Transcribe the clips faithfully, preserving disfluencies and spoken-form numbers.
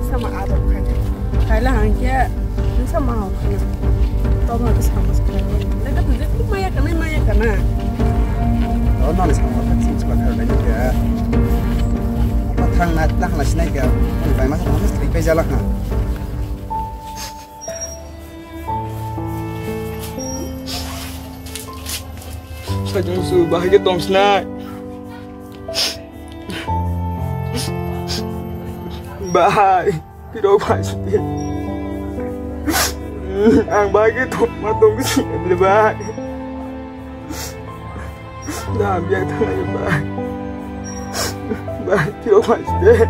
Sama adok khaina. Kaila hangke, nung sama hok khaina. Toma ke sama se khaina. Leka tu je tu maya kana, maya kana. Oh, nani sama tak sih cuma khaina ya. Apa thang na, tak na sinai ya. Bai masa masa trik pe jala ha. Sajung su bahai ke tong sinai. Bahai, piro bahai sih. Ang bahai ke tong ma tong sih le bahai. Dah biar tangai bahai. Bahai, piro bahai sih.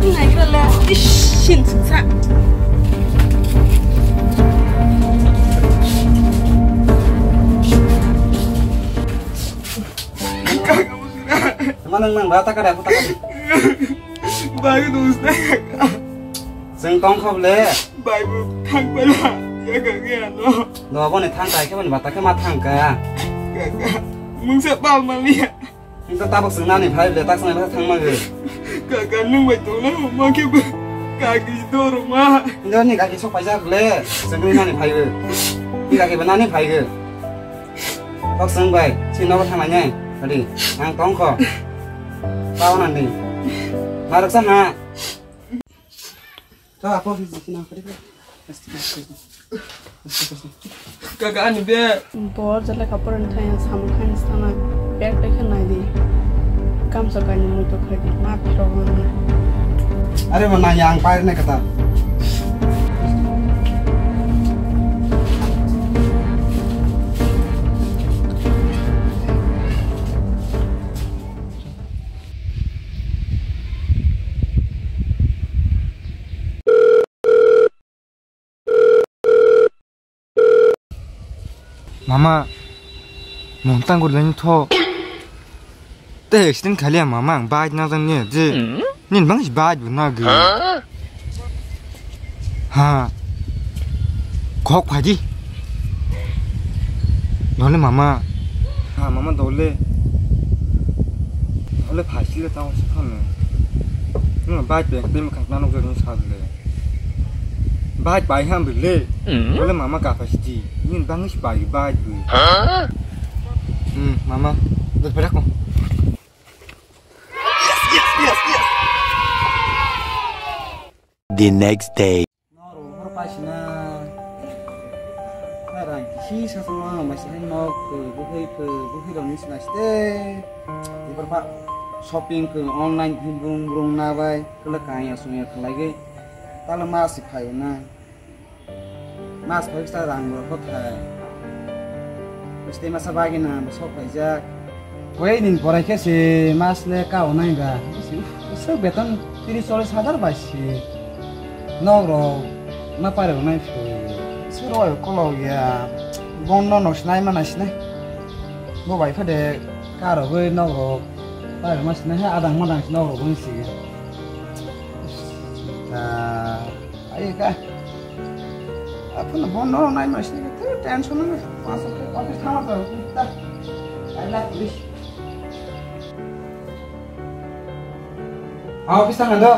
Naigrala, ish, shin sungsa. Manang nang ba takada, takada. Bagi dusna. Sing tong khop le. Bai bu thang pala. Ya kaka ya no. No, boni thang kai khe boni bata khe ma thang ka. Kaka, mungsa pal maliya. Nta tabok sing nani phai le, tak sing nani thang ma ge. Kaka, nung bai tong na ma khe bu. Kaki dor ma. Nda ni kaki sok paisa le. Sing nani phai ge. Ni kaki ba nani phai ge. Tok seng bai, si nogo thang nai. Tadi, ang tong kho. Pao nandi. Marok sa ha. Tho, apo, sini, sini, sini. Kaka, ani be. Bor jale kapor ni thaya samung khan sana. Bag bai khan nai di. Kamsa kainwi muitu khai di, ma phirok mano. Are mo nang yang pair ne kata. Mama, mung tang gurlai ni tho. Te accident khali ya mama, ang bike na jang ni je. Nin bang si bike bu na ge. Ha? Khok phai di. Dole mama. Ha, mama dole. Dole phai si le tao si phano. Nung bike beng te mukang na nuk jani sa le. Bike bai ham bile. Bole mama ka phai sidi. Nin bang si bai bai bu. Hmm, mama. Dot berak ko. The next day. Noro hor paisina. Rang kisi sasama masini nok buhai buhai rong ni sina ste. Ibar pa shopping ke online bung bung na bai. Kala kaya sunya kalai ge. Tala ma si khayo na. Mas phai kisa rang bo kothai. Mistei masa bagina bo sok phaijak. Koi ning porai khe se mas le ka onai ba. Sok beton tiris chollis hajar bai se. Nok rok ma pare onai phi. Se roi kolok ya. Bon no nok sinai ma nai sinai. Bo bai phade ka rogoi nok rok. Pare ma sinai ha adang madang nok rok bai se. Ta. Ayo ka. Aphano bono nai ma sini tu tension na. Masuk ke office thama ta ta. Ai la police. Office thang do.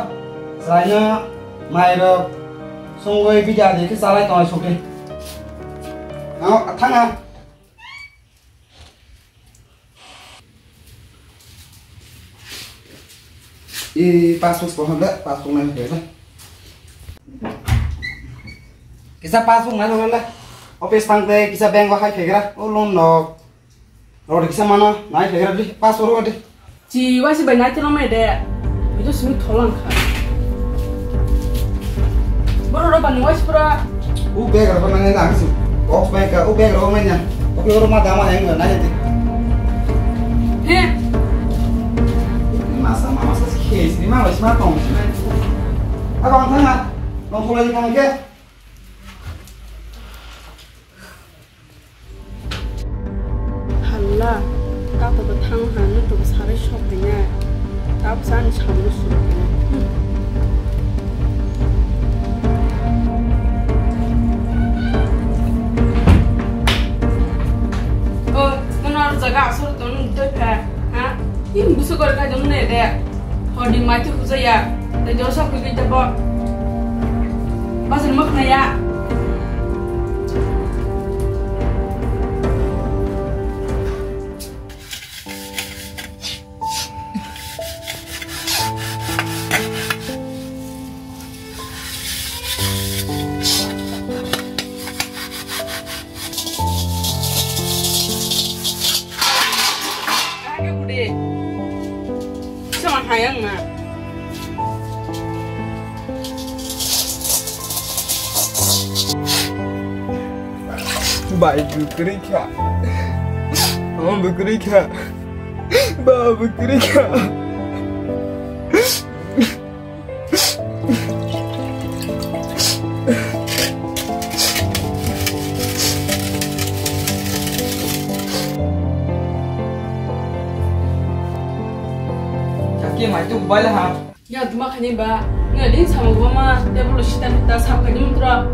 Saino mai ro. Sungoi bida de ke salai tong soke. Ao thanga. I passbook pohon da, passbook nang kaya da. Kisa passbook nang kaya da. Office pang te kisa bank wa hai kaya da. O loan no. Rodi kisa mana nai kaya da di passbook rodi. Chi wasi bai nai tino mai de. Itu simi tholang kha. Boro ro bani wasi pura. U bag ro mane na si. Box bag ka u bag ro mane. Oke ro ma dama nai ngai nai de. He. Masa mama sa si ke si ma wasi ma tong si. Abang thang na. Nong pula di thang ke. Halla, tato bo thang ha, nung to bo sarai sok rinai. Tabuk sa ani samung suru. O, nono jaga asur ton doi pha, ha? Ini busu kor kai dong ne de. Hodi mai tu kuja ya. Te josa kuja te bo. Basur mak na ya. Kage bude. Sama hayang na. Bai bwkrwi kha. Ama bwkrwi kha. Ba bwkrwi kha. Kaki mai tu bai la ha. Ya duma khani ba, nge din samung ba ma, table sita ta sap khani mutra.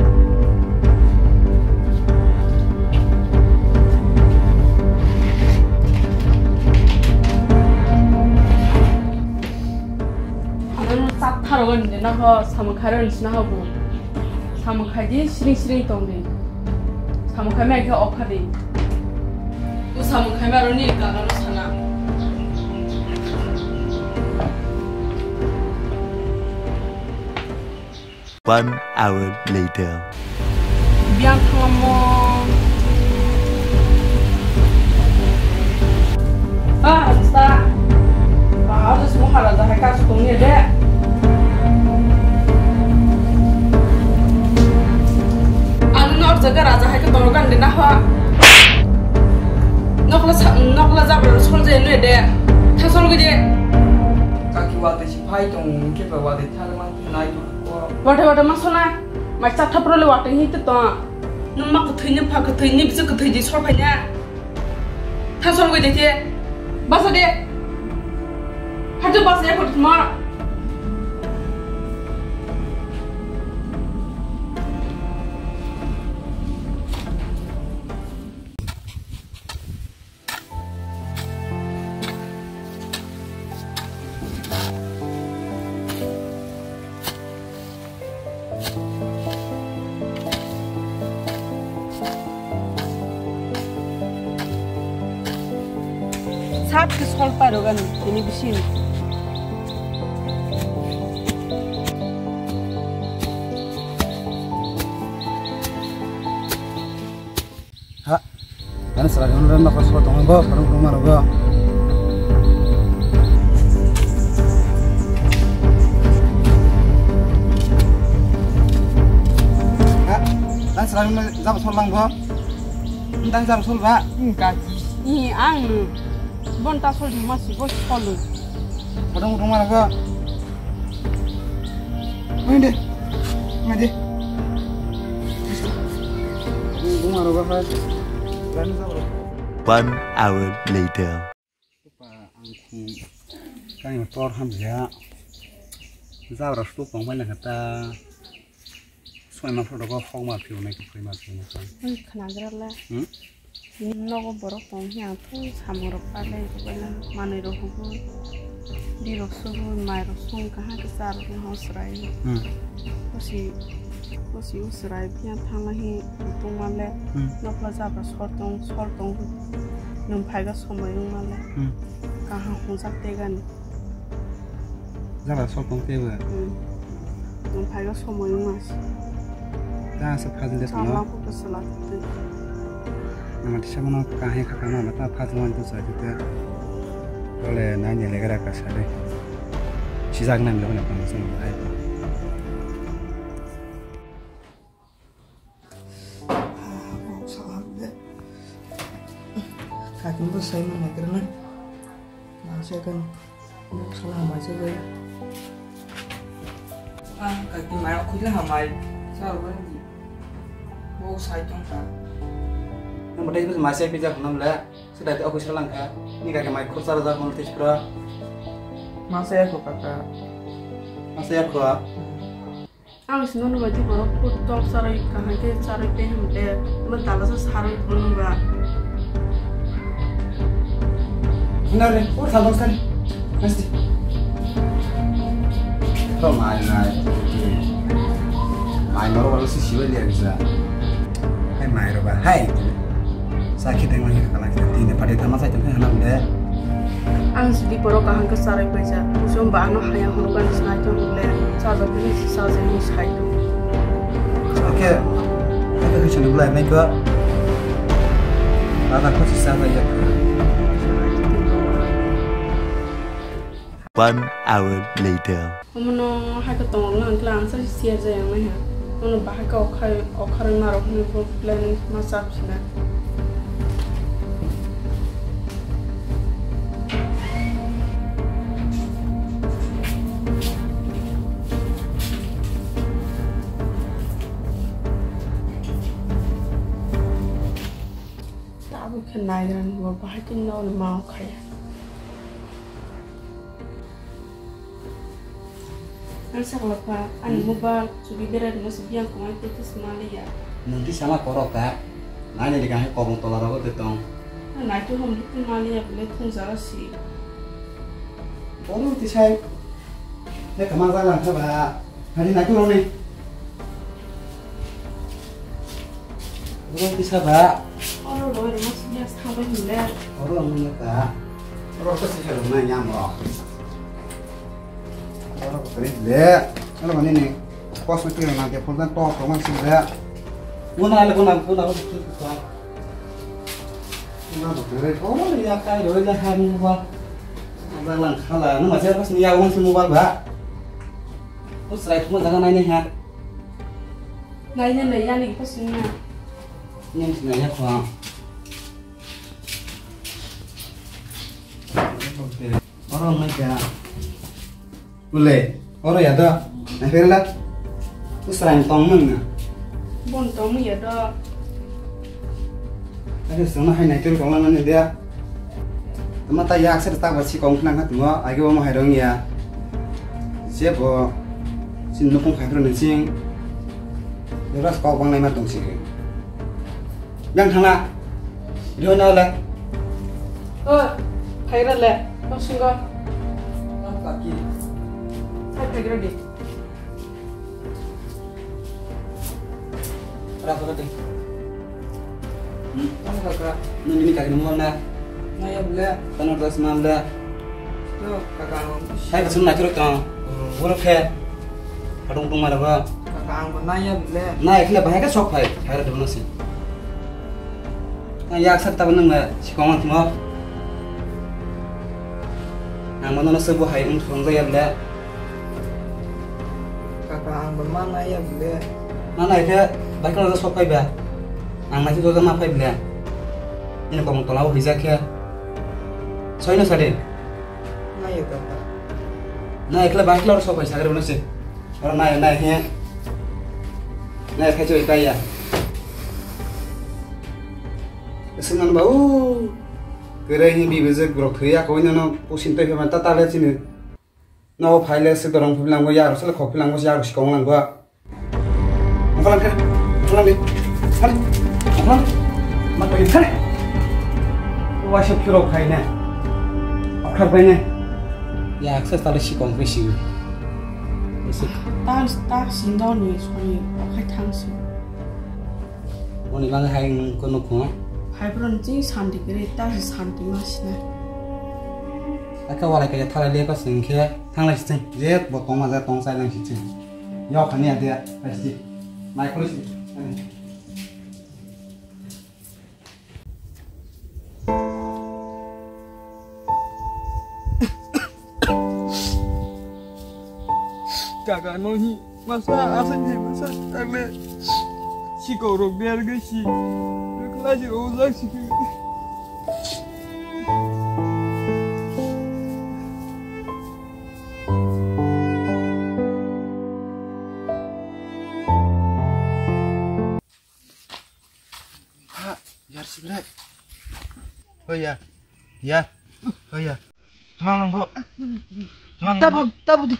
Ano sak tharo ni na ho, samung kharo ni na ho bu. Samung khai di, siring siring tong di. Samung khai mai khe okha di. Tu samung khai ma roni ka ano sana. One hour later. Biang thalamo. Ah, Hamsa. Ba, Hamsa, Maharaja hai kasu tongni de. Ano nor jaga raja hai ke torogan de naha. Nokla sa, nokla jabra sol je nui de. Thasol gide. Kaki wate si phai tong, ke ba wate thar ma nai. Wate wate ma sona. Mai chatha pro le wate hi te to. Nung ma kwthwi ni pha kwthwi ni bisa kwthwi di sol phai na. Thasol goi de te. Basa de. Hatu basa ya kut ma. Sat ke sol paro gan ini bisin. Ha, ani chwrai rok nokha sabo tongma bo, borok rok mano bo. Ha, ani chwrai rok jabo sol lang bo. Nang jabo sol ba? Enggak. Ih, ang. Bon ta sol ma si bo sol. Borok rok mano bo. Main de. Main de. Bung aro ba hai. One hour later. Pa ang khum kani tor ham ya. Jabra sto tong bai na kata. Soi ma photo ko hok ma phiu nai ko phai ma phiu nai ko. Oi khna gra la. Hmm? Nogo borok tong hi ang thu samung rok palai rwbaina manwi rok hugo. Di rok sugo mai rok sung kaha khe cha rok no chwrai. Hmm. Bosi bosi u chwrai phiya thangla hi tong male. Hmm. Nokla jabra sor tong sor tong. Nwng phaiga somoi wng male. Hmm. Kaha hungjak tegani. Jabra sol tong tei bo. Hmm. Nwng phaiga somoi wngma se. Ta se phajil de sono. Chama kok to sala tei. Nwng tisa bono kahai khakha no ta phajil wan to sai tei. Bole nai ni lega ra ka sare. Sijak nai mile bana pang sung ai. Kakin bo sai ma nai kra na. Ma sai kan. Sala hamai se bai. Ah, kaki mai khujla hamai. Sa bai di. Bo sai tong ka. Nang batai mai sai pija khonam le. Sedai te office lang kha. Ni kaki mai khursa raja khon tis pra. Masa ya kho kaka. Masa ya kho. Ang sino no baji borok put tok sarai kahai ke sarai pe ham de. Ma dala sa sarai bono ba. Hinare, ur thalong sari. Nasti. To mai mai. Mai noro wala si siwa liya bisa. Hai mai ro ba. Hai. Sakhi tengma hi kala kita tine pade tama sai tengma hanam de. Ang sidi borok kaham ke sarai paisa. Usom ba ano haya hono kan sinai tong le. Saja pili saja ni sai tong. Oke. Oke, kisa nubla nai ko. Ada ko sisa ba ya. One hour later. Omono hai khe tongmani hwnkhe ang sachi siya jaya wngnai ha. Omono bahai khe okharwi, okharwi ma rok hwnwi bo planning ma chap sina. Tabuk khe naigra ni bo bahai khe nokni ma okhai. Ang sakla pha, ani mobile chubi berai rwma se biyang kwmai tei tei se maliya. Nwng tei sama korok ka, naini rega hai kobong tola rogo tei tong. Ang naitu hom tei maliya bole thung jaga si. Bono tei sai, ne kama jaga lang kha ba, hari naitu roni. Bono tei sa ba. Oro roi rwma se biyang thang bai hwnle. Oro rwma ka, oro ko se rwma nyam rok. Oro ko kari le. Oro mani ni. Kos ma kiri na ke phone to ko ma si le. Guna le guna guna ko. Guna ko kare. Oro ya kai ro ya ha ni ba. Ba lang khala. Na ma se ko ni ya won si mobile ba. Ko srai ko jaga nai ne ha. Nai ne nai ya ni ko si na. Ni si na ya ko. Oro wngkha. Ule, oro ya do. Naifirla. Usrang tong nang na. Bon tong ya do. Ake sono hai naitul kong nang dia. Tama ta yak se ta ba si kong nang ha tumo. Age bo hai rong ya. Jebo. Sin nukung khai pro nang sing. Deras kok bang nai ma tong si. Yang thangna. Rihoi na le. O, phaira le. Kok singo. Ang kaki. Hai phaira di. Ra phaira di. Hmm. Ang kaka. Nini kaki nunggu na. Naya bole. Tanah terus mam le. Yo, kaka ang. Hai kasum na churuk tong. Bolo khe. Adung tung mara ba. Kaka ang bo naya bole. Na ekle bahai ka sok phai. Hai ra dibna si. Na yak sak ta nang na si kong tmo. Ang mano na sebo hai ung thong ya bole. Kaka ang bo ma naya bole. Na na ekle bahai ka sok phai ba. Ang na si do ma phai bole. Ini kong tola o hija khe. Soi no sade. Nai ya kaka. Na ekla ba ekla sok bai sagre bana se. Ora nai nai he. Nai khai choi kai ya. Sing nan ba u. Kere hi bi bezek brok thri ya ko nano pusin toi phema ta ta le chini. No phai le se dorong phim lang go ya ro se le khok phim lang go ya ro si kong lang go. Ongkha lang khe, ongkha lang di. Thani, ongkha lang. Ma koi thani. Waisa phirok khai na. Okhar bai na. Ya, aksa talo si kong khe si. Bisi. Ta, ta si no ni soni okhai thang si. Moni bang hai ko nukho. Hai bro ni santi kere ta si santi ma si na. Aka wala kaya thala le ko sing khe thang lai si. Je bo tong ma ja tong sai lang si. Yok hani adia, pasti. Mai khulis. Kaka no hi masa asa hi masa takle. Si kau rok biar ge si. Rukla si o jak si. Ha, yar sigrek. Oh ya. Ya. Oh ya. Mang nang kok. Tabu, tabu di.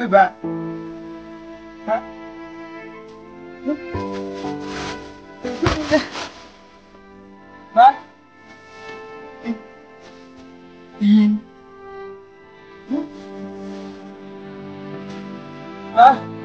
Oi, ba. Ha? Ba. Tin. Ba.